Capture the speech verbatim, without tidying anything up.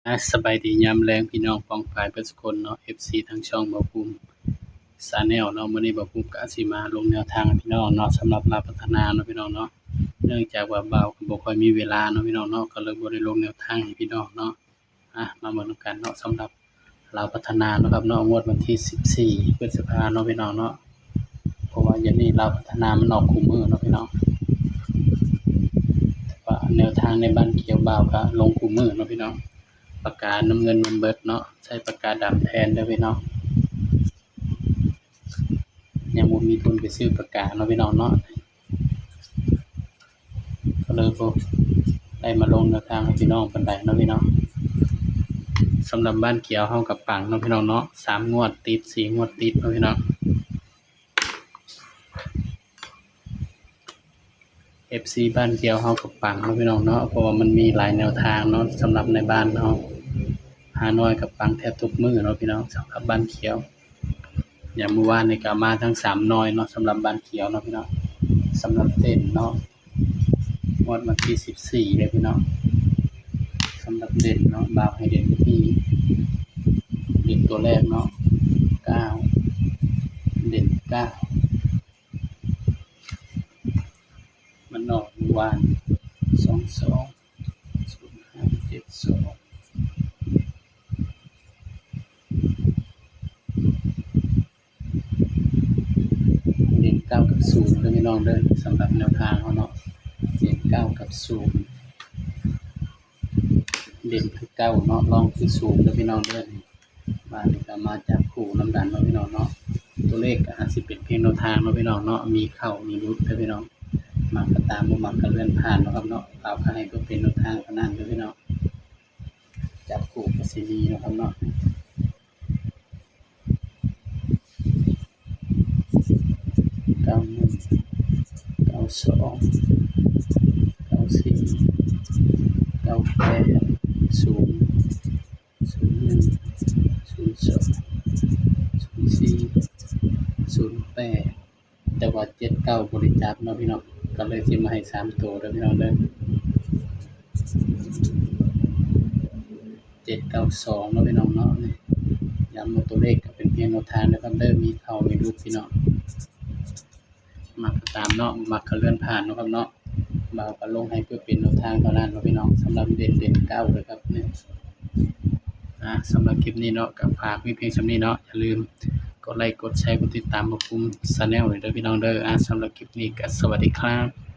อ่ะ สบายดียามแลงพี่น้องป้องปายเบิดสุคนเนาะ เอฟซี ทางช่องบ่าวภูมิ Channel เนาะ มื้อนี้บ่าวภูมิก็สิมาลงแนวทางให้พี่น้องเนาะ สำหรับลาวพัฒนาเนาะพี่น้องเนาะ เนื่องจากว่าบ่าวก็บ่ค่อยมีเวลาเนาะพี่น้องเนาะ ก็เลยบ่ได้ลงแนวทางให้พี่น้องเนาะ อ่ะ มาเบิ่งนำกันเนาะ สำหรับลาวพัฒนาเนาะครับเนาะ งวดวันที่สิบสี่พฤษภาเนาะพี่น้องเนาะ เพราะว่าเดี๋ยวนี้ลาวพัฒนามันออกคู่มื้อเนาะพี่น้อง แต่ว่าแนวทางในบ้านเขียวบ่าวก็ลงคู่มื้อเนาะพี่น้อง ปากกาน้ำเงินมันเบิดเนาะ ใช้ปากกาดำแทนเด้อพี่น้อง ยังบ่มีทุนไปซื้อปากกาเนาะพี่น้องเนาะ ก็เลยบ่ได้มาลงแนวทางให้พี่น้องปานใดเนาะพี่น้อง สำหรับบ้านเขียวเฮาก็ปังเนาะพี่น้องเนาะ สามงวดติด สี่งวดติดเนาะพี่น้อง เอฟซี บ้านเขียวเฮาก็ปังเนาะพี่น้องเนาะ เพราะว่ามันมีหลายแนวทางเนาะ สำหรับในบ้านเฮา หาหน่วยก็ปังแทบทุกมื้อเนาะพี่น้อง สำหรับบ้านเขียว อย่างเมื่อวานนี่ก็มาทั้งสามหน่วยเนาะ สำหรับบ้านเขียวเนาะพี่น้อง สำหรับเด่นเนาะ งวดวันที่สิบสี่เลยพี่น้อง สำหรับเด่นเนาะ บ่าวให้เด่นที่ เด่นตัวแรกเนาะ เก้า เด่นเก้า มันออกเมื่อวาน สองสอง ศูนย์ห้า เจ็ดสอง เด่นเก้ากับศูนย์เด้อพี่น้องเด้อ สำหรับแนวทางเฮาเนาะ เด่นเก้ากับศูนย์ เด่นคือเก้าเนาะ รองคือศูนย์เด้อพี่น้องเด้อ บาดนี้ก็มาจับคู่นำกันเนาะพี่น้องเนาะ ตัวเลขก็อาจสิเป็นเพียงแนวทางเนาะพี่น้องเนาะ มีเข้ามีหลุดเด้อพี่น้อง มักก็ตาม บ่มักก็เลื่อนผ่านเนาะครับเนาะ เอาก็ให้เพื่อเป็นแนวทางเท่านั้นเด้อพี่น้อง จับคู่ก็สิมีเนาะครับเนาะ เก้าหนึ่ง เก้าสอง เก้าสี่ เก้าแปด ศูนย์ ศูนย์หนึ่ง ศูนย์สอง ศูนย์สี่ ศูนย์แปด แต่ว่าเจ็ดเก้าบ่ได้จับเนาะพี่น้อง ก็เลยสิมาให้สามตัวเด้อพี่น้องเด้อ เจ็ดเก้าสองเนาะพี่น้องเนาะ นี่ ย้ำว่าตัวเลขก็เป็นเพียงแนวทางนะครับเด้อ มีเข้ามีหลุดพี่น้อง มักก็ตามเนาะ บ่มักก็เลื่อนผ่านเนาะครับเนาะ บ่าวก็ลงให้เพื่อเป็นแนวทางเท่านั้นเนาะพี่น้อง สำหรับเด่น เด่นเก้าเลยครับ นี่ อ่ะ สำหรับคลิปนี้เนาะ ก็ฝากมีเพียงส่ำนี้เนาะ อย่าลืมกดไลค์ กดแชร์ กดติดตามบ่าวภูมิ Channel เลยเด้อพี่น้องเด้อ อ่ะ สำหรับคลิปนี้ก็สวัสดีครับ